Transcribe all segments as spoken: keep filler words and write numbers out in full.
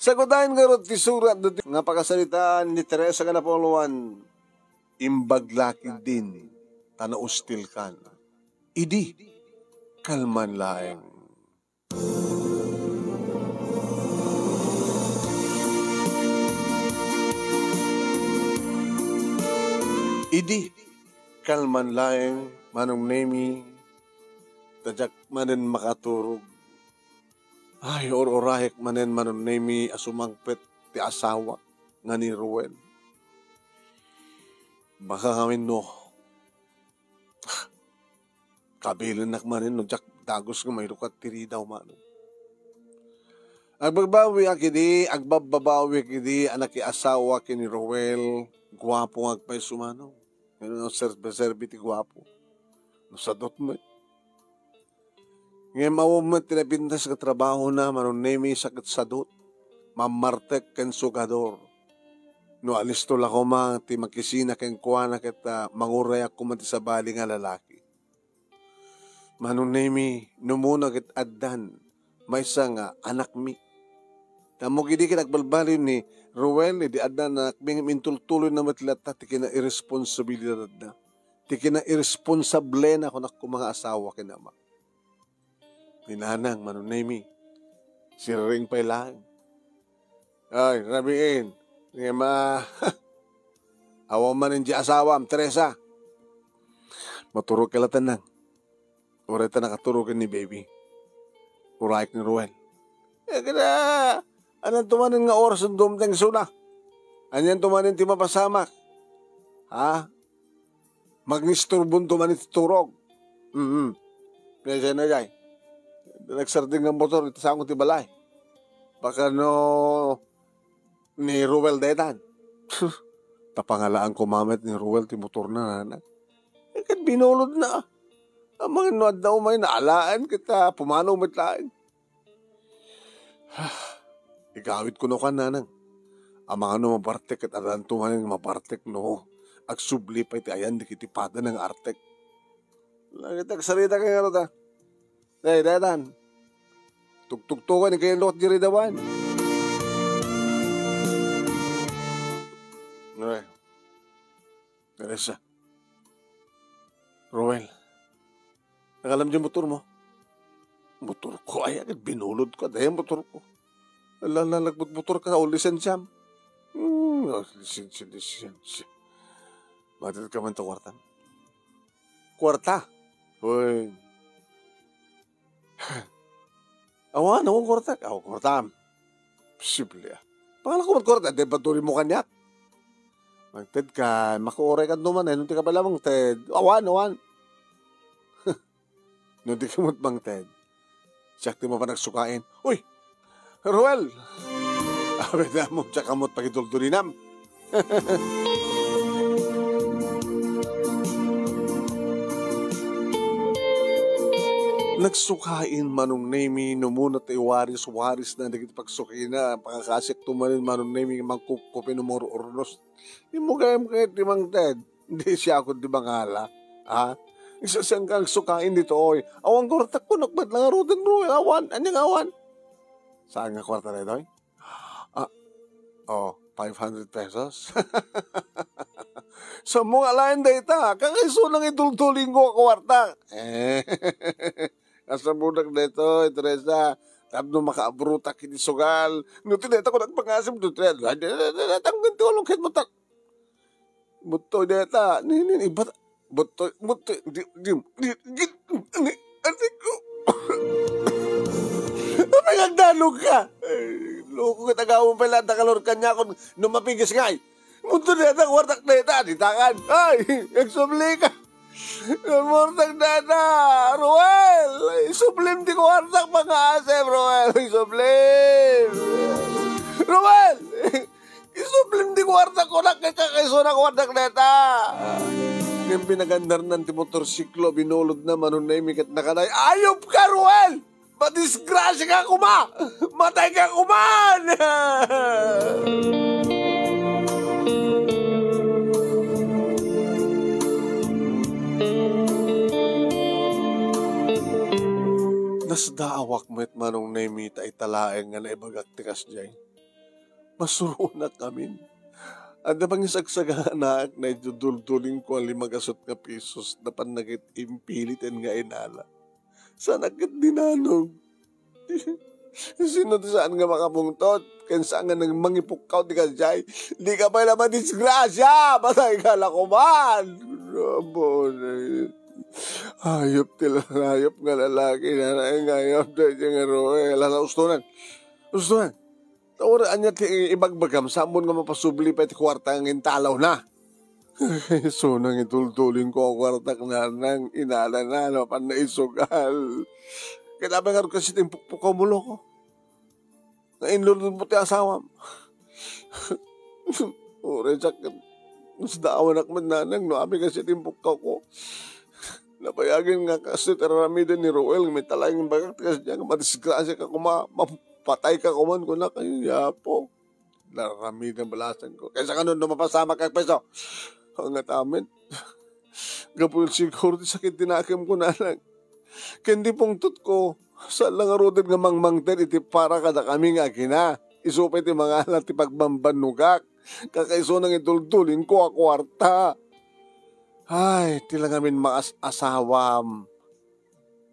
Sagutaen ngarud ti surat nga pakasaritaan ni Teresa nga Napoleon, imbag la ketdin ta naustilkan. Idi, kalman laeng. Idi, kalman laeng, Manong Nemi, ta diak manen makaturog. Ay, ur-urayek manen, Manong Nemi, a sumangpet ti asawak nga ni Ruel. Baka ngamin no, kabilinnak manen no diak dagus nga mairukat ti ridaw, Manong. Agbabbawiak idi, agbabbabawiak idi a nakiasawa ken ni Ruel, guapo nga agpayso, Manong. Ngem no serbi-serbi ti guapo. No sadot met. Ngem awan met ti napintas nga trabahona, Manong Nemi, sa ket sadot. Mammartek ken sugador. No alisto la koma ti makisina kenkuana ket, ah, mangurayak koma ti sabali nga lalaki. Manong Nemi, numuna ket addan maysa nga anakmi. Tammo idi ket agbalbaliw ni Ruel, idi addan anakmi, ngem intultuloyna met latta ti kinairesponsabilidadda. Ti kinairresponsablena, kunak koma, nga asawa ken ama. Ni nanang, Manong Nemi, siriring pay laeng. Ay, rabiin. Ngem, ah, awan man idiay asawam, Teresa. Maturog ka latta, nang. Uray ta nakaturog ni baby. Urayek ni Ruel. Eh, kada, ananto manen nga oras ang dumteng suna? Anianto manen ti mapasamak? Ha? Mangisturbonto manen ti turog. Mm-hmm. Kaya siya na, jay. Nagsardeng nga motor, iti sango ti balay. Baka no ni Ruel detan. Tapangalaan ko mamet ni Ruel ti motorna, nana. Eh, ket binulodna. Amangan no adda umay naalaan ket, ah, pumanaw met laeng. Igawid kuno kan, nanang. Amangan no mabartek ket addanto manen nga mabartek no agsubli pay ti ayan dagiti pada nga artek. Lagita agsarita kay ngarud, ah. Hey, daytan. Tugtugtugan, ikaylo ket diri dawan. Ay. Teresa. Roel. Nakalam di motor mo? Motor ko, ay, agad binulod ko. Daya motor ko. Ala, ala, nagmotor ka, o lisensiam. Hmm, o, lisensia, lisensia. Matid ka man to kwarta. Kwarta? Uy. Awan, awan kwarta. Awan kwarta. Posible, ah. Pangalak ko man kwarta, di ba turi mo kaniak? Mangted ka, makuuray ka duman, eh, nung di ka pala mangted. Awan, awan. No di ka mo't mangted, siak ti mapan agsukain. Uy! Ruel! Abe da mo, siak amot pagiduldulinam. Nagsukain Manong Nemi, numuna ti waris-waris na dagiti pagsukina, pangakasiak tumanin Manong Nemi, mangkupkupi no mururnos. Di mo gayam kayat di mangted. Di siya ako di mangala. Ha? Isa siyang kang sukain ditoy. Awan kwarta ko, nakbat lang aruten, bro. Awan. Anyang awan? Saan nga kwarta ditoy? Ah, oh, five hundred pesos. Sa mo nga lain dayta, kakaiso nang itultuling ko a kwarta. Eh, kasabudak daytoy, Teresa. Tapno makaabrutak iti sugal. No ti dayta ko nagpangasem, no ti dayta, tanggan ti ulong ket matak. Buttoy deta, ni, ni, ni, bat-, buttoy, buttoy, di, di, di, di, ni, ati ko. Apay nga agdalog ka? Ay, loko ka, tagawang pala, takalor kanya kung no mapigis ngay. Buttoy deta, kwartak deta, di tangan. Ay, agsubli ka. Kwartak deta, Roel. Isublim di kwartak, pangasem, Roel. Isublim. Roel! Isublim di kwarta ko, nak-, kakaisuna kwartak deta. Ngem pinagandarnan ti motorsiklo, binulod na, Manong Nemi ket nakaday. Ayop ka, Ruel! Madisgrasya ka kuma! Matay ka kuman! Nasdaawak met, Manong Nemi, ta ita laeng nga naibagak ti kasdiay. Masuronak amin. Adda pangisagsaga nga anaak na idiay duldulingko a lima gasut nga pisos, napan na ket impiliten nga inala. Saan a ket dinanog. Sino ti saan nga makapungtot? Ken saan nga nang-, mangipukkaw ti kasdiay? Di ka pay la madisgrasia! Patay ka la koman! Abo, ayop ti la-, ayop nga lalaki, nanang, ayop daydiay nga Roel. Ala, ustonan. Ustonan. Ta uray ania ti ibagbagam, saan nga mapasubli pay ti kuarta nga intalawna? Isu nga iduldulingko a kuartak, nanang, inalana, napan na isugal. Ket apay ngarud kasdiay ti impukpukawmo, loko? Nga inlunodmo ti asawam. Uray sakit. Nasdaawanak met, nanang, no apay kasdiay ti impukkawko. Napayagen nga kasdiay ti ar-aramiden ni Roel, nga mitalaing bagak ti kasdiay, nga madisgrasia ka koma, mapatay ka koman, kunak, ay, Apo. Ar-aramiden balasangko. Kaysa kano no mapasamak ka, peso. Ang atamin. Gapu siguro ti sakit ti nakemko, nanang. Ken di pungtotko, saan la ngaruden nga mangmangted iti para kadakami nga agina. Isu pay ti mangala ti pagbambannogak. Kakaisuna nga iduldulingko a kuarta. Ay, ti la ngamin maas-asawam.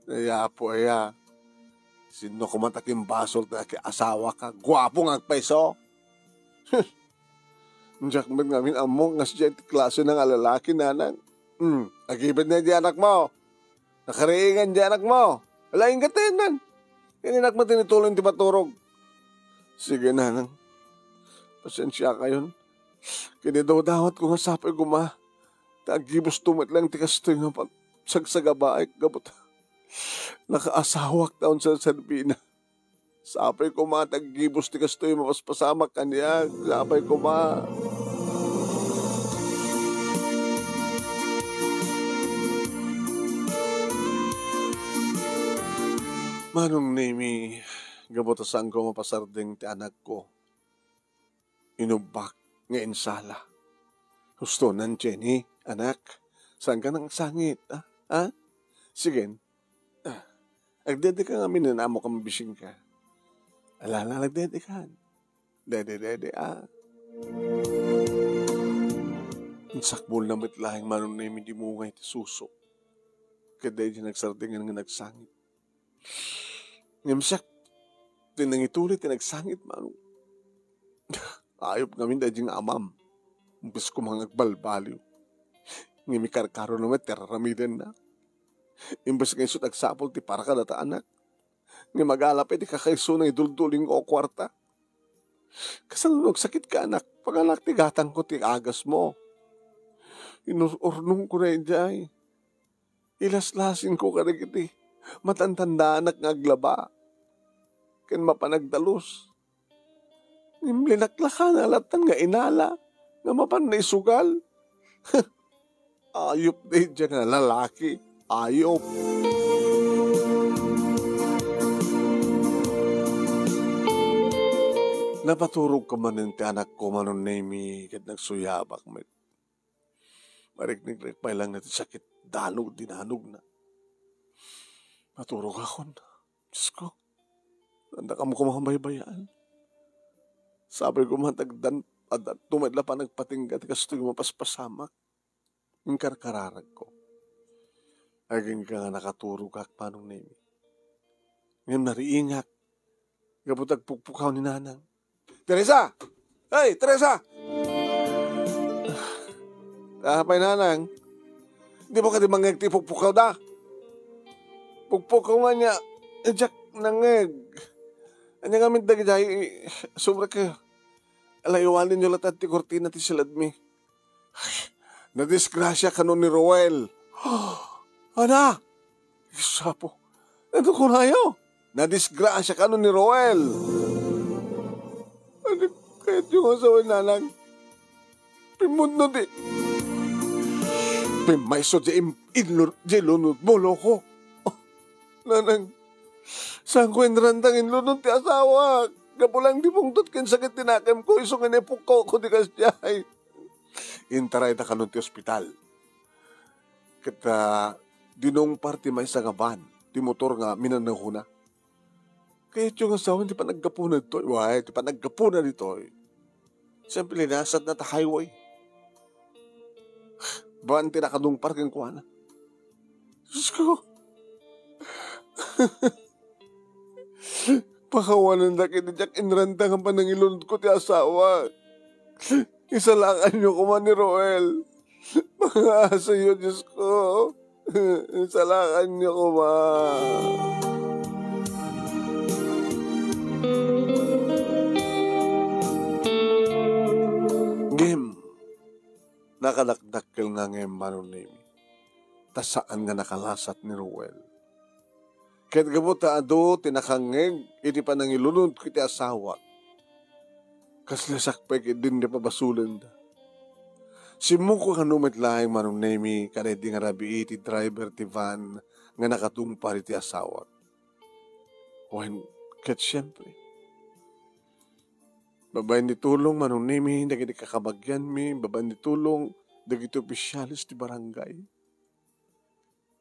Ay, Apo, aya. Sino koma ta kimbasol ta ki asawaka? Guapo nga agpayso. Diak met ngamin ammo nga siya ti klase nga lalaki, nanang. Hmm, agibed na di anakmo. Nakariingan di anakmo. Ala, inggatayan man. Ken innak met tinituloy ti maturog. Sige, nanang. Pasensiakayon. Kinidawdawatko nga sapay koma ta agibusto met lang ti kastoy nga pagsagsagabaek gapu ta nakaasawak ta unsan serbina. Sapay koma ta aggibus ti kastoy mapaspasamak kaniak. Sapay koma. Manong Nemi, gapu ta saanko mapasardeng ti anakko. Inubbak nga insala. Hustonan, Jenny, anak. Saanka nang agsangit, ah? Ha? Sige. Ah, agdedeka ngamin, amok a mabisingka. Ala, ala, agdedekan. Dede, dede, ah. Insakbol na met laeng Manong Nemi di mungay ti suso. Ket daydi nagsardeng nga nagsangit. Ngem siak ti nangituli ti nagsangit, Manong. Ayup ngamin daydi nga amam. Imbes koma nga agbalbaliw. Ngem ikarkaro na met ti ar-aramidenna. Imbes nga isu ti agsapul ti para kadata anak. Ngem agala pay ti kakaisuna nga iduldulingko a kuarta. Kasano no agsakitka, anak? Paganaak ti gatangko ti agasmo. Inur-urnongko daydiay. Ilaslasingko kadagiti matantandaanak nga aglaba ken mapan agdalus. Ngem linaklakana lattan nga inala nga mapan naisugal. Ayup daydiay nga lalaki. Ayup. Napaturogko manen ti anakko, Manong Nemi, ket nagsuyabak met. Mariknignek pay lang ti sakit, danog, dinanogna. Maturogakon. Diosko, andakam koma baybay-an. Sapay koma ta agdan, adda met la panagpatingga ti kastoy nga mapaspasamak. Inkarkararagko. Agingga nga nakaturogak, Manong Nemi. Ngem nariingak. Gapu ta agpukpukaw ni Nanang. Teresa! Hey, Teresa! Ah, pay, Nanang. Dimo kadi mangngeg ti pukpukaw da? Pukpukaw nga niya. Eh, Jack, nangngeg. Ania ngamin dagiti ay, sobra kayo. Ala, iwalinyo latta ti kurtina ti siladmi. Ay, nadisgrasia kano ni Roel. Ana? Isapo. Ano kunayo? Nadisgrasia kano ni Roel. Ano kayat yung asawa, Nanang? Pimudno di. Pimayso di im-, inlur-, di lunod mo, loko. Nanang, saan ko inrandang inlunod ti asawa? Gapu lang di pungtot ken sakit ti nakemko, isu nga naipukkaw ko di kasdiay. Intarayda kanon ti ospital. Ket, ah, dinungpar ti maysa nga van, ti motor nga minanahona. Kayatyo nga sawen ti panaggapuna ditoy. Way, ti panaggapuna ditoy. Siyempre, linasatna ta highway. Ban ti nakadungpar kenkuana. Diyos ko. Pakawanendak iti diak inranta nga panangilunodko ti asawa. Isalakanyo koma ni Roel. Pangasayo, Diyos ko. Isalakanyo koma. Ngem, nakadakdakkel nga ngem, Manong Nemi, ta saan nga nakalasat ni Roel. Ket gapu ta adu ti nakangngeg iti panangilunod iti asawak, kasla sakbay ket dina pabasolenda. Simmukok kano met laeng, Manong Nemi, kadaydi nga rabii ti driver ti van nga nakatungpal iti asawak. Wen, ket siempre, babaen ti tulong, Manong Nemi, dagiti kakabagianmi, babaen ti tulong dagiti opisyales ti barangay.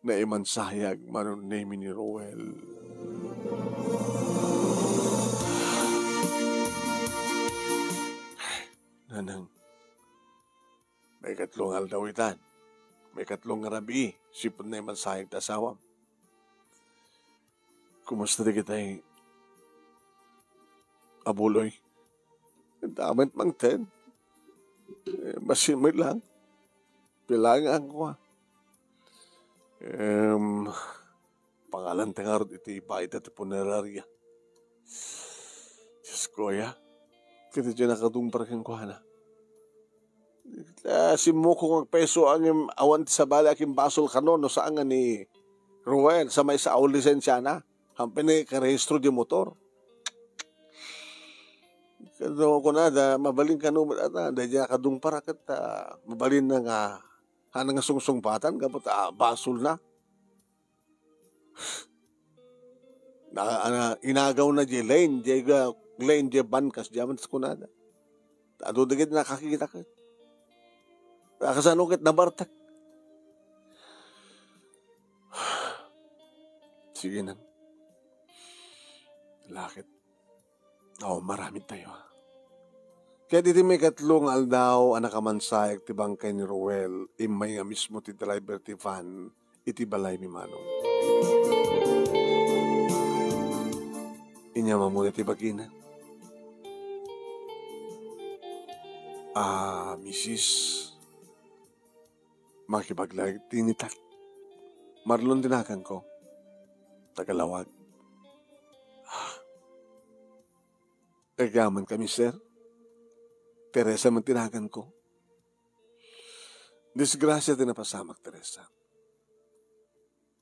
Naimansayag, Manong Nemi, ni Roel. Nanang, maikatlo nga aldaw itan. Maikatlo nga rabii, sipud naimansayag ti asawam. Kumusta dagitay abuloy? Damet mangted. Eh, bassit met lang. Pilangan ko, ah. Em, pangalan ta ngarud iti bayad ti punerarya. Diyos ko, ya. Ket diay nakatungpal kenkuana. Ah, simmukok nga agpeso, ngem awan ti sabali a kimbasol kano no saan nga ni Roel sa maysa a lisensiana. Hampin nga ikarehistro diay motor. Kano kunada, mabalin kano met ata, daydi nakadungpar ket, ah, mabalin na nga, haan nga sungsungbatan, gapu ta, ah, basolna. Na, na, inagawna diay lane, diay ga, lane, diay van, kasdiay met kunada. Adu dagiti nakakita ket. Kasano ket nabartek? Sige nang. Lakit. Awan, maaramidtayo, ah. Ket iti maikatlo nga aldaw a nakamansayag ti bangkay ni Roel, immay nga mismo ti driver ti van iti balay ni Manong. Inyam ammoda ti bagina. Ah, misis, makibaglagitak. Marlon ti naganko. Tagalawag. Ah. Agyamankami, sir. Teresa man ti naganko. Disgrasia ti napasamak, Teresa.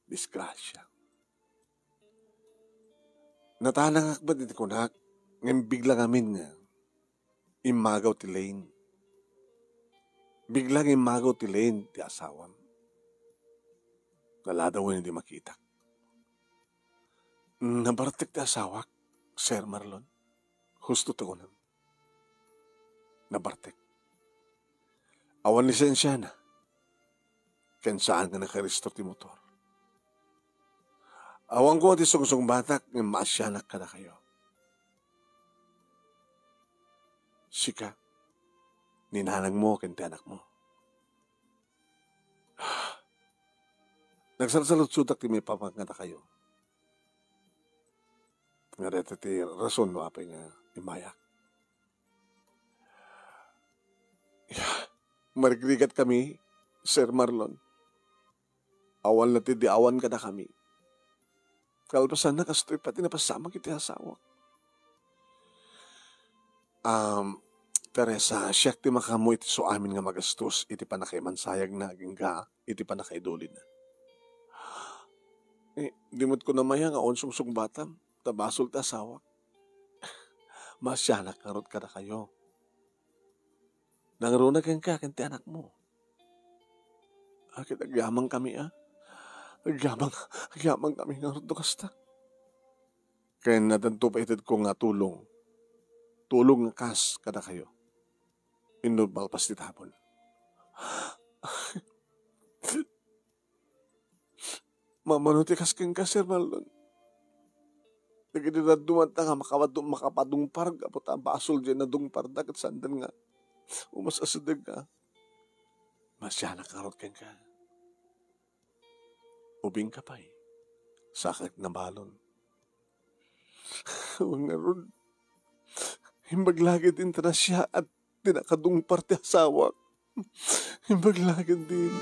Disgrasia. Natanangak met iti kunak, ngem bigla ngamin nga immagaw ti lane. Bigla nga immagaw ti lane ti asawam. Naladawen idi makitak. Nabartek ti asawak, Sir Marlon. Husto ti kunam. Nabartek. Awan lisensiana. Ken saan nga nakarehistro ti motor. Awan ko ti sungsungbatak ngem maasianak kadakayo. Sika, ni nanangmo ken ti anakmo. Nagsalsaludsodak ti maipapan kadakayo. Nga dayta ti rason no apay nga immayak. Ya, marigrigat kami, Sir Marlon. Awan latta ti awan kadakami. Kalpasanna, kastoy pati napasamak iti asawak. Um, Teresa, siak ti makaammo iti suamin nga magastos iti pannakaimansayagna agingga iti pannakaidulina. Eh, di met ko namaya nga awan sungsungbatam, ta basol ti asawak. Maasianak ngarud kadakayo. Nangruna kenka ken ti anakmo. Ket agyamankami, a. Agyamang, agyamankami ngarud no kasta. Ken addanto pay itedko nga tulong. Tulong nga kas kadakayo. Inno malpas ti tabon. Mamano ti kas kenka, Sir Marlon. Dagiti dadduma ta nga makapadu-, makapadungpar gapu ta basol diay nadungparda ket saan nga Umas-asideg nga. Masianak ngarud kenka. Ubingka pay. Sakak na balon. Ngarud, imbag lagi din ta na siya at ti nakadungpar ti asawak. Imbag lagi din.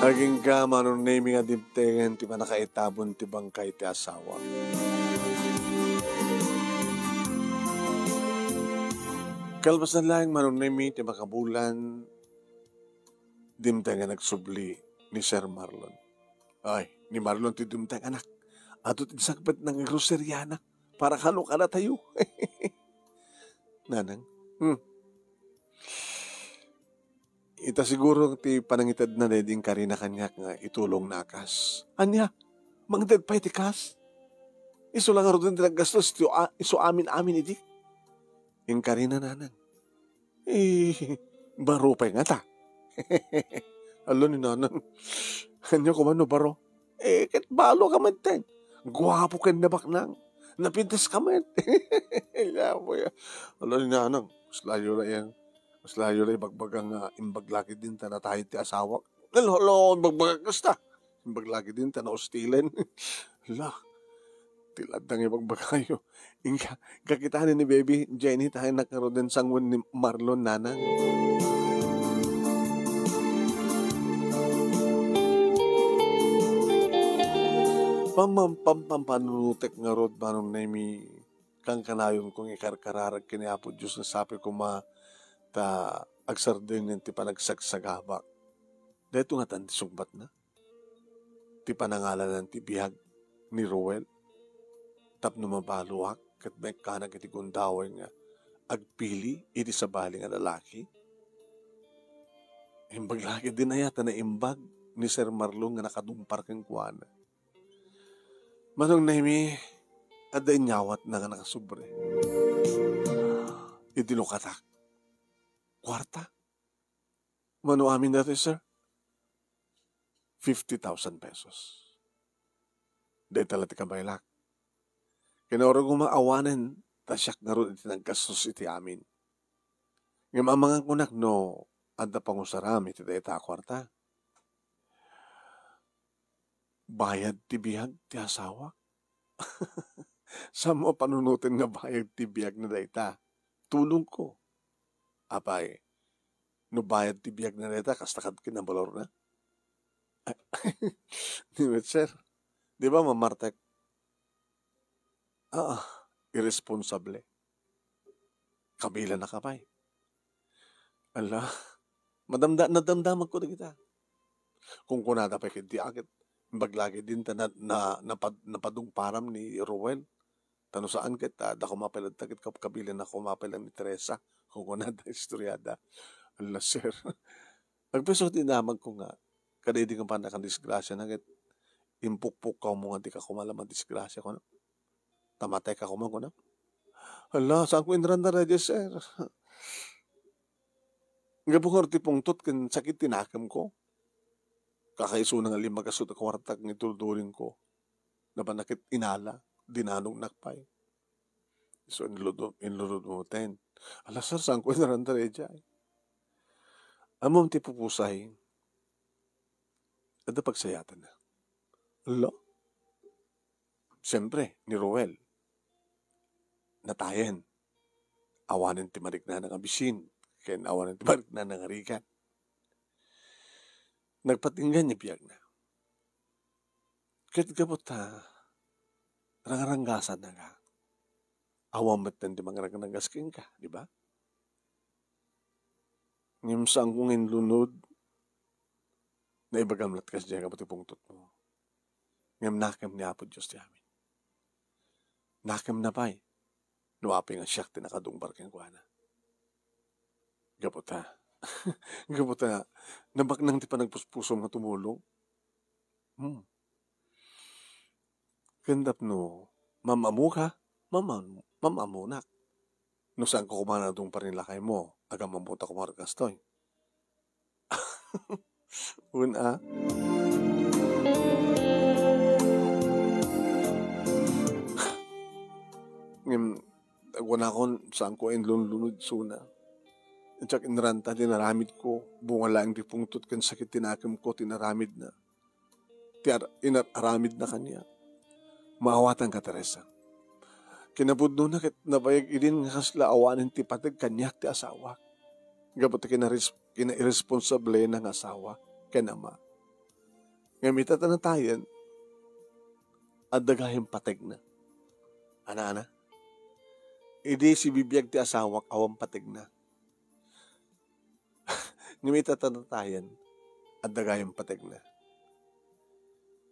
Agingga, Manong Nemi, nga dimtengen ti panakaitabon ti bangkay ti asawa. Kalpasan laeng, Manong Nemi, ti makabulan, dimtengen agsubli ni Sir Marlon. Ay, ni Marlon ti dimtengen, anak. Adu ti sakbet nga groceryana. Para kano kadatayo. Nanang. Hmm. Ita siguro ti panangitedna daydi inkarina kaniak nga itulongna a kas. Ania? Mangted pay ti kas? Isu la ngaruden ti naggastos ti a-, isu amin-amin idi. Inkarina, Nanang. Eh, baro pay ngata. Alo ni Nanang. Ania koma no baro? Eh, ket balo ka met ten. Guapo ken nabaknang. Napintas ka met. Alo ni Nanang. Mas layo la yan. Mas layo la ibagbaga nga imbag lagi din ta natayo ti asawak. Alo, alo, imbagbaga kasta. Imbag lagi din ta naustilen. Hala, ti ladda nga ibagbagayo. Inka, kakitani ni Baby Jenny, tayo nakaroden sangwen ni Marlon, Nanang. Pamam-, pam-, pampanunutek ngarud, Manong Nemi, kankanayon kong ikarkararag ken ni Apo Dios nga sapay koma ta agsardengen ti panagsagsagabak. Dayto ngatan ti sungbatna. Ti panangalanan ti biag ni Roel tapno mabaloak ket maikkanak iti gundaway nga agpili iti sabali nga lalaki. Imbag lagi din aya ta naimbag ni Sir Marlon nga nakadungpar kenkuana. Manong Nemi, adda inyawatna nga nakasubre. Idi lukatak. Kuarta? Mano amin daytoy, sir? Fifty thousand pesos. Dayta la ti kabaylak. Kinaurugo maawanen ta siak ngarud iti naggastos iti amin. Ngem amangan kunak no adda pangusaram iti dayta a kuarta. Bayad ti biag ti asawak. Saan mo a panunoten nga bayad ti biagna dayta? Tulongko. Apay, no bayad ti biagna dayta, kasta kad kinabalorna? Di met, sir. Di ba, mamartek? Ah, irresponsable. Kabilanna ka pay. Ala, madamda-, nadamdamag ko dagita. Kunkunada pay ket di agit, imbag lagi din ta na, na, napad-, napadungparam ni Roel. Ta no saan ket, ah, da koma pay latta ket kap-, kabilanna koma pay lang ni Teresa. Kunkunada, istoriada. Ala, sir. Agpeso ti inamag ko nga, kada idi nga pannakadisgrasya na ket, impukpok ka mo nga di ka koma la madisgrasya, kuno. Ta matay ka koma, kuno. Hala, saan ko inranda daydiay, sir? Gapu nga ti pungtot ken sakit ti nakem ko. Kakaisuna nga limmagasut a kuarta nga itulduring ko. Napan na ket inala, dinanognak pay. So, inludo-, inlurod mo ten. Ala, sir, saan ko inranda daydiay? Ammom ti pupusay, adda pagsayatanna. Ala? Siyempre, ni Roel, natayen. Awanen ti mariknana nga bisin, ken awanen ti mariknana nga rigat. Nagpatingga ni biagna. Ket gapu ta rangranggasanna nga, awan met ti mangrangrangas kenka, di ba? Ngem saanko nga inlunod, naibagam lat kasdiay gapu ti pungtotmo. Ngem nakem ni Apo Dios ti amin. Nakemna pay, no apay nga siak ti nakadungbar kenkuana. Gapu ta, gapu ta, nabaknang ti panagpuspusom nga tumulong. Hmm. Ken tapno mam-amoka, mam-am-, mam-amonak. No saanko koma nga adungpar ni lakaymo, agamammotak koma ket kastoy. Wen a. Kunakon, saanko inlunlunod suna. Diak inranta ti naramidko, bunga laeng ti pungtot ken sakit ti nakemko ti naramidna. Ti ar-, inar-aramidna kaniak. Maawatanka, Teresa. Kinapudnona ket nabayag idin nga kasla awanen ti pateg kaniak ti asawak. Gapu ta kinares-, kinairesponsablena nga asawa ken ama. Ngem ita ta natayen, adda gayam pategna. Ana, ana? Idi sibibiag ti asawak, awan pategna. Ngem ita ta natayen, adda gayam pategna.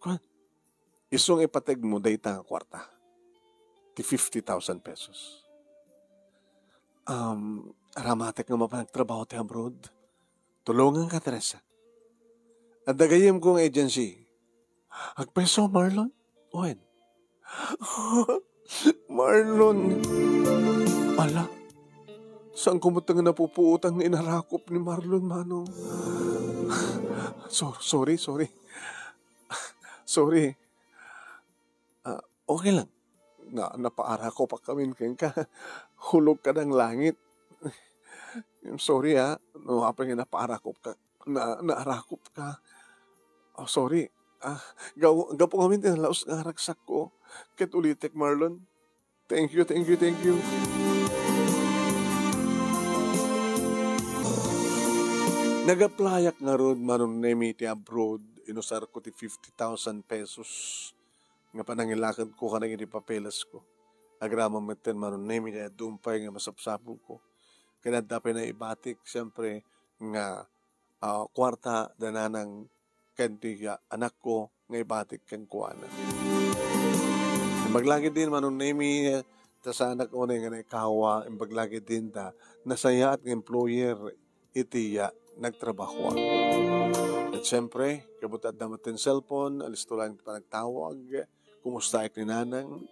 Kuan, isu nga ipategmo dayta nga kuarta. Ti fifty thousand pesos. Um, aramatek nga mapan agtrabaho ti abroad. Tulonganka, Teresa. Adda gayyemko nga agency. Agpeso, Marlon? Wen? Marlon. Ala, saanko met nga napupuotan nga inarakop ni Marlon, Manong? Sor-, sorry, sorry. Sorry. Ah, okay lang. Na, napaarako pa kamin kenka. Hulog ka ng langit. I'm sorry, ah. No, apay nga napaarakop ka. Na, naarakop ka. Oh, sorry. Ah, gaw-, gapu ngamin ti nalaus nga aragsakko. Ket ulitek, Marlon. Thank you, thank you, thank you. Nag-applyak ngarud, Manong Nemi, ti abroad. Inusarko ti fifty thousand pesos nga panangilakedko kadagiti papelesko. Agraman metten, Manong Nemi, ti adda pay nga masapsapulko. Ken adda pay naibatik, siempre, nga, ah, kuarta da nanang ken ti, ah, anakko nga ibatik kenkuana. Imbag la ketdin, Manong Nemi, ta saanak unay nga naikawa, imbag la ketdin ta nasayaat nga employer iti, ah, nagtrabahoak. Ket siempre, gapu ta adda met ti cellphone, alisto laeng ti panagtawag. Kumustaek ni Nanang?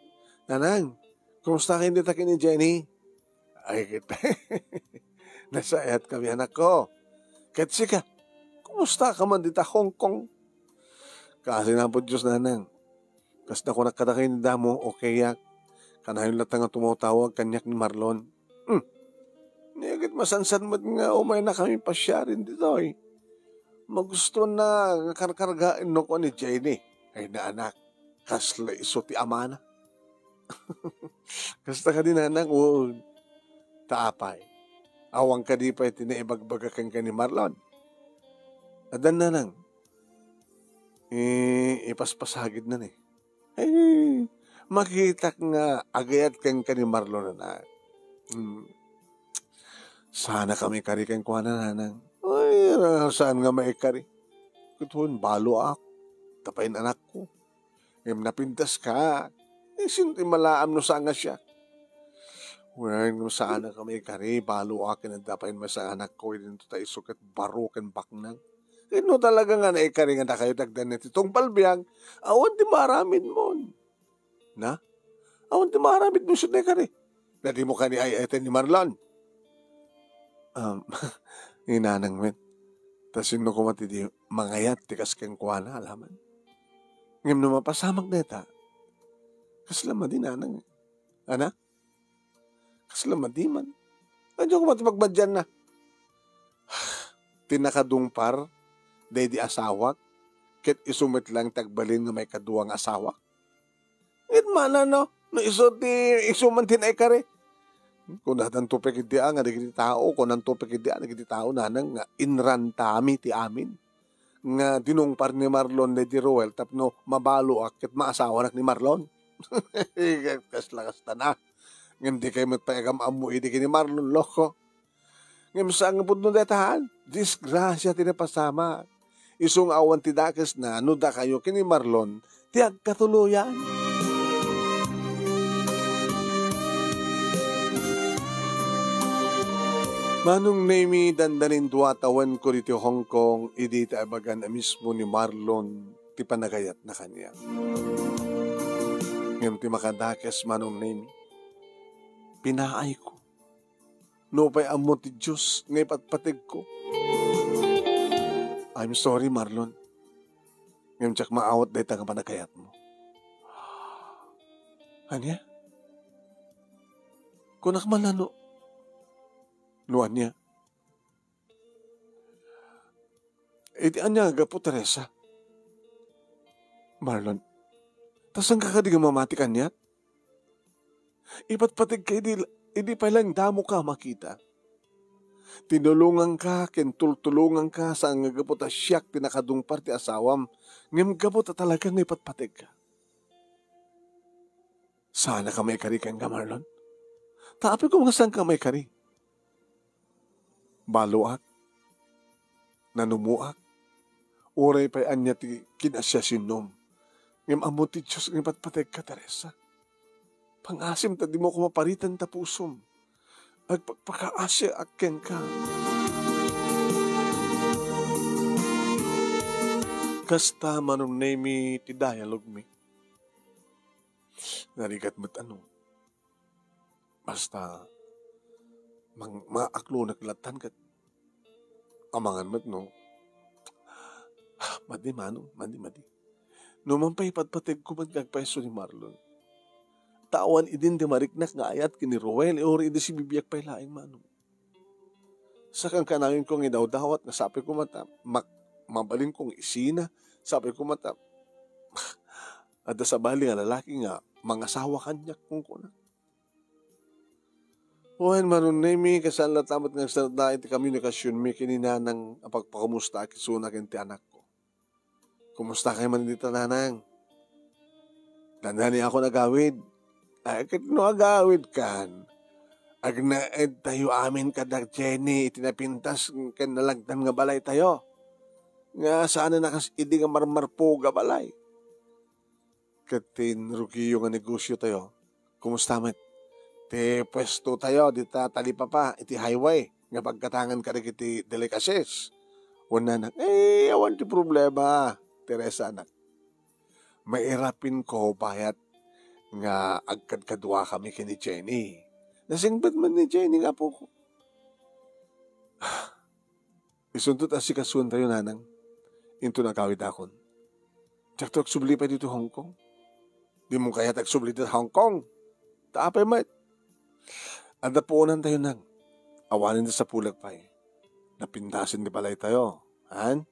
Nanang, kumusta kayo dita ken ni Jenny? Ay, ket, nasayaatkami, anakko. Ket sika, kumusta ka man dita Hong Kong? Kaasi na pay Dios, Nanang. Kas nakunak kadakayo ni Damo, okayak. Kanayon latta nga tumatawag kaniak ni Marlon. Hmm. Nia ket masansan met nga umaynakami pasiaren ditoy. Magusto na nga karkargaen no kuan ni Jenny. Ay, naanak, kasla isu ti amana. Kasta kadi, Nanang, wen? Ta apay? Awan kadi pay ti naibagbaga kenka ni Marlon? Addan, Nanang. I-, ipaspasagidna ni. Ay, makitak nga agayat kenka ni Marlon, anak. Hmm. Saanakami ikari kenkuana, Nanang. Ay, saan nga maikari? Ket wen, baloak. Tapay anakko. Ngem napintaska. Isin ti malaam no saan nga siak. Wen, saanakami ikari, baloak ken adda pay maysa nga anakko, idinto ta isu ket baro ken baknang. Ket no talaga nga naikari nga dakayo ti agdanna ti tungpal biag, awan ti maaramidmon. Na? Awan ti maaramidmo isu ti naikari. Na dimo kadi ay-ayaten ni Marlon? Um, ni Nanang met. Ta sinno koma ti di mangayat ti kas kenkuana, alaman. Ngem no mapasamak dayta, kasla madi, Nanang. Ana? Kasla madi man. Ania koma ti pagmadianna? Ti nakadungpar daydi asawak, ket isu met laeng ti agbalin nga maikadua nga asawak. Ket mana no, no isu ti, isu man ti naikari. Kunadanto pay ketdi a nga dagiti tao, kunanto pay ketdi a dagiti tao, Nanang, nga inrantami ti amin. Nga dinungpar ni Marlon daydi Roel tapno mabaloak ket maasawanak ni Marlon. Kasla kasta na. Ngem dikay met pay agam-ammo idi ken ni Marlon, loko. Ngem saan nga pudno dayta, disgrasia ti napasamak. Isu nga awan ti dakesna no dakayo ken ni Marlon ti agkatuloyan. Manong Nemi, dandanin dua tawenko ditoy Hong Kong, idi ta ibagan a mismo ni Marlon ti panagayatna kaniak. Ngem ti makadakes, Manong Nemi, pinaayko. Nupay ammo ti Dios nga ipatpategko. I'm sorry, Marlon. Ngem diak maawat dayta nga panagayatmo. Ania? Kunak man la no, no ania. Iti ania nga gapu, Teresa? Marlon, ta saanka kadi nga mamati kaniak? Ipatpategka idi, idi pay laeng damoka a makita. Tinulonganka ken tultulonganka saan nga gapu ta siak ti nakadungpar ti asawam, ngem gapu ta talaga nga ipatpategka. Saanka maikari kenka, Marlon? Ta apay koma nga saanka maikari. Baloak, nanumoak, uray pay ania ti kinasiasinom. Ngem ammo ti Dios nga ipatpategka, Teresa. Pangasim ta dimo koma paritan ta pusom. Agpakpakaasiak kenka. Kasta, Manong Nemi, ti dialogue mi. Narigat met ano. Basta, mang-, maaklonek lattan ket amangan met no. Madi, Manong, madi, madi. No man pay ipatpategko met nga agpayso ni Marlon. Ta awan idin ti mariknak nga ayat ken ni Roel, uray idi sibibiag pay laeng, Manong. Saka kanayon ko nga idawdawat nga sapay koma ta mak-, mabalin kong isina, sapay koma ta adda sabali nga lalaki nga mangasawa kaniak, kunkuna. Wen, Manong Nemi, kasla latta met nga agsarita iti komunikasionmi ken ni Nanang a pagpakumusta a kisuna ken ti anakko. Kumusta kayo man dita, Nanang? Dandani ako nagawid. Ay, ket no agawid kan, agnaed tayo amin kada Jenny iti napintas ken nalagtan nga balay tayo. Nga saan a nakas idi nga marmarpuga balay. Ket ti rugiyo nga negosyo tayo, kumusta met? Ti puesto tayo dita talipapa iti highway nga pagkatangan kadagiti delicacies. Wen, Nanang, eh, awan ti problema, Teresa, anak. Mairapin ko bayat nga agkadkaduakami ken ni Jenny. Nasingpet man ni Jenny nga apoko. Isunto ta asikasuentayo, Nanang, inton agawidakon. Diakto agsubli pay ditoy Hong Kong. Dimo kayat agsubli ditoy Hong Kong? Ta apay met? Adda puonantayo, Nang. Awanen ti sapulek pay. Napintasen ti balaytayo. Han?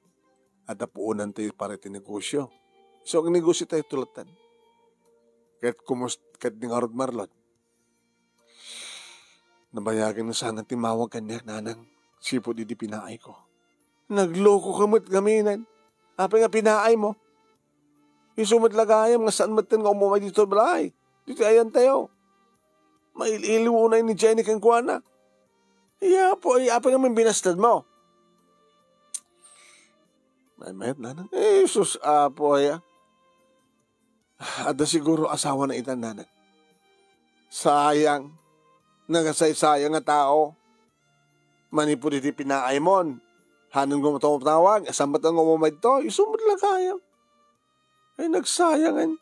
Adda puonantayo para iti negosyo. So, agnegosyotayo tulatan. Ket kumus-, ket di ngarud, Marlon? Nabayagen nga saan nga timmawag kaniak, Nanang, sipud idi pinaayko. Naglokoka met ngamin. Apay nga pinaaymo? Isu met la gayam nga saan metten nga umumay ditoy balay. Ditoy ayantayo. Mail-iliw unay ni Jenny kenkuana. Iya, apo, ay, apay ngamin binastadmo? Ay, mayat, Nanang. Eh, sus, apo, aya. Adda siguro asawana ita, Nanang. Sayang. Nagasaysayang a tao. Manipud iti pinaaymon. Hanen nga tumawag, saan met nga umumay ditoy? Isu met la gayam. Ay, nagsayangan.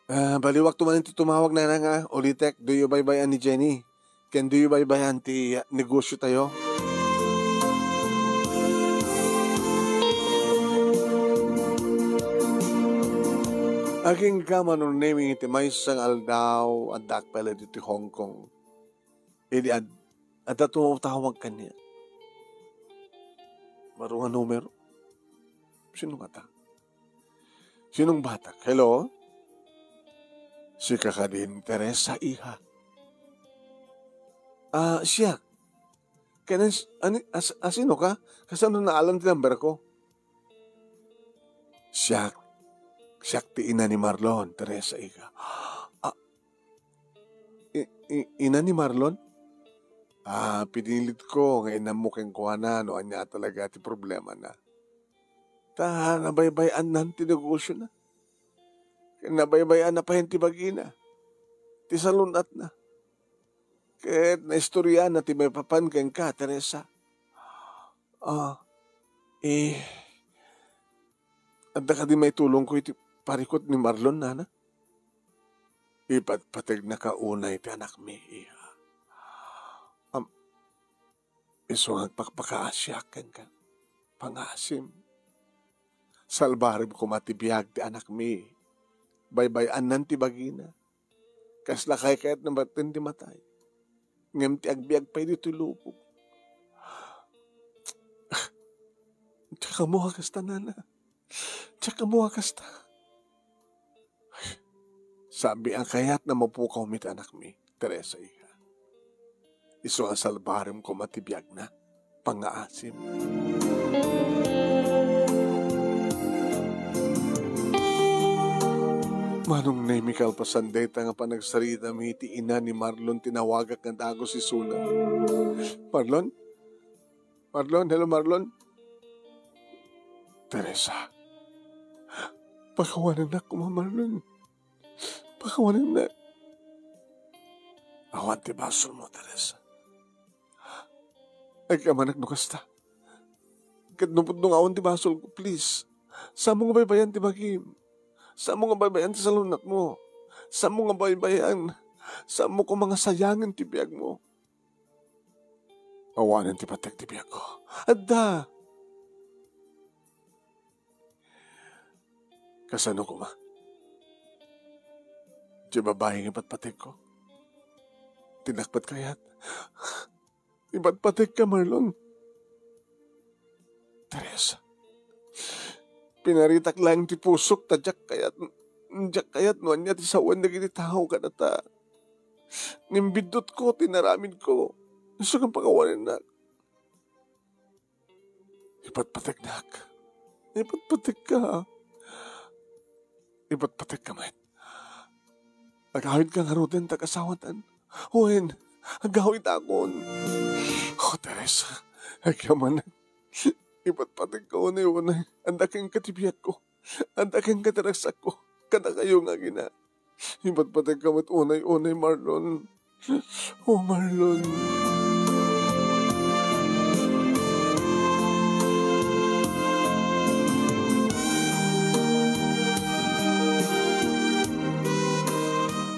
Ah, baliwakto manen ti tumawag, Nanang, ah. Ulitek, diyo baybay-an ni Jenny. Ken diyo baybay-an ti negosyotayo. Agingga, Manong Nemi, iti maysa nga aldaw, addaak pay laeng ditoy Hong Kong. Idi ad-, adda tumawag kaniak. Baro nga numero. Sino ngata? Sinong batak? Hello? Sika kadin, Teresa, iha? Ah, siak. Ken as-, ani-, as-, asino ka? Kasano naalan ti number ko? Siak, siak ti ina ni Marlon, Teresa, ika. Ah, i-, i-, ina ni Marlon? Ah, pinilitko nga inammo kenkuana no ania talaga ti problemana. Ta nabaybay-annan ti negosyona. Ken nabaybay-anna pay ti bagina, ti salun-atna. Ket naistoriana ti maipapan kenka, Teresa. Ah, eh, adda kadi maitulongko iti parikut ni Marlon, nana? Ipatpategnaka unay ti anakmi, iha. Am, isu nga agpakpakaasiak kenka. Pangasim. Salbarem koma ti biag ti anakmi. Baybay-annan ti bagina. Kasla kaykayatna batten ti matay. Ngem ti agbiag pay ditoy lubong. Diak ammo a kasta, nana. Diak ammo a kasta. Saan a kayat a mapukawmi ti anakmi, Teresa, iha. Isu nga salbarem koma ti biagna, pangngaasim. Manong Nemi, kalpasan dayta nga panagsaritami, ti ina ni Marlon tinawagak nga dagus isuna. Marlon? Marlon, hello, Marlon. Teresa. Pakawanennak koma, Marlon. Pakawanennak. Awan ti basolmo, Teresa. Agyamanak no kasta. Ket no pudno nga awan ti basolko, please. Saanmo nga baybayan ti bagim. Saanmo nga baybayan ti salunatmo. Saanmo nga baybayan. Saanmo koma nga sayangen ti biagmo. Awanen ti pateg ti biagko. Adda. Kasano koma? Ti babai nga ipatpategko? Ti nakpat kayat? Ipatpategka, Marlon. Teresa, pinaritak laeng ti pusok ta diak kayat, diak kayat no ania ti sawen dagiti tao kadata. Ngem biddutko ti inaramidko. Isu nga pakawanennak. Ipatpategnak. Ipatpategka. Ipatpategka met. Agawidka ngaruden ta kasawatan. Wen, agawitakon. O, Teresa, agyamanak. Ipatpategka unay, unay. Adda kenka ti biagko. Adda kenka ti ragsakko. Kadakayo nga agina. Ipatpategka met unay-unay, Marlon. O, Marlon.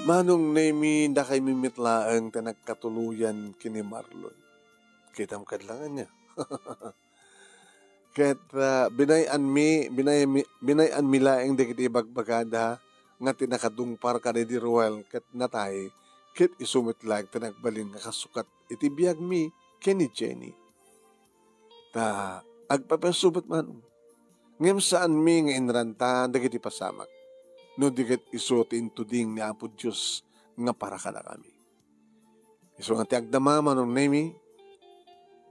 Manong Nemi, dakaymi met laeng ti nagkatuloyan ken ni Marlon. Kitam kad laeng ania. Ket, ah, binay-anmi, binay-, binay-anmi laeng dagiti ibagbagada nga ti nakadungpar kadaydi Ruel ket natay, ket isu met laeng ti nagbalin nga kasukat iti biagmi ken ni Jenny. Ta agpaperso met, Manong. Ngem saanmi nga inranta dagiti pasamak, no di ket isu ti intuding ni Apo Dios nga para kadakami. Isu nga ti agdama, Manong Nemi,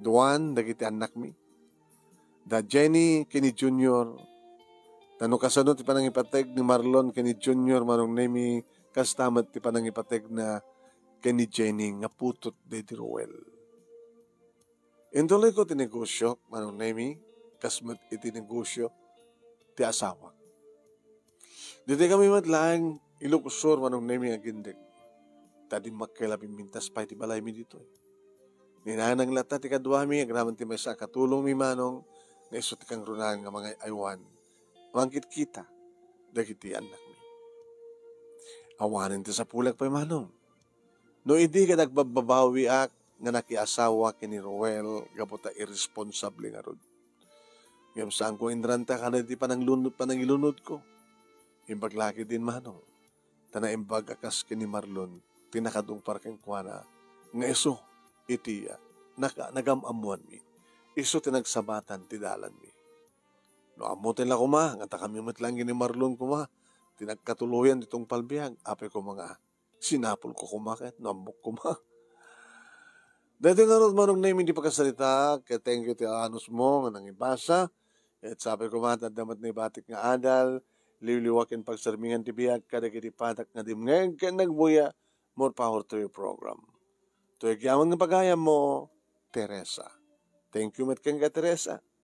duan dagiti annakmi, da Jenny ken ni Junior. Ta no kasano ti panangipateg ni Marlon ken ni Junior, Manong Nemi, kasta met ti panangipategna ken ni Jenny nga putod daydi Ruel. Intuloyko ti negosio, Manong Nemi, kas met iti negosio ti asawak. Ditoy kami met laeng iluksor, Manong Nemi, agindeg. Ta dimmakkel a pimmintas pay ti balaymi ditoy. Ni nanang latta ti kaduami, agraman ti maysa a katulongmi, Manong, nga isu ti kangrunaan nga mangay-aywan, mangkitkita dagiti annakmi. Awanen ti sapulek pay, Manong. No idi ket agbabbabawiak nga nakiasawa ken ni Ruel gapu ta irresponsable ngarud. Ngem saanko inranta kadagiti pananglunod-, panangilunodko. Imbag la ketdin, Manong, ta naimbag a kas ken ni Marlon ti nakadungpar kenkuana nga isu iti, ah, naka-, nagam-ammoanmi. Isu ti nagsabatan ti dalanmi. No ammoten la koma nga ta kami met laeng ken ni Marlon koma ti nagkatuloyan ti tungpal biag, apay koma nga sinapulko koma ket no ammok koma. Daytoy ngarud, Manong Nemi, ti pakasarita, ket thank you ti anusmo nga nangibasa. Ket sapay koma ta adda met naibatik nga adal, liwliwa ken pagsarmingan ti biag kadagiti padak nga dimngeg ken nagbuya. More power to your program. Toy agyaman nga pagayammo, Teresa. Thank you met kenka, Teresa.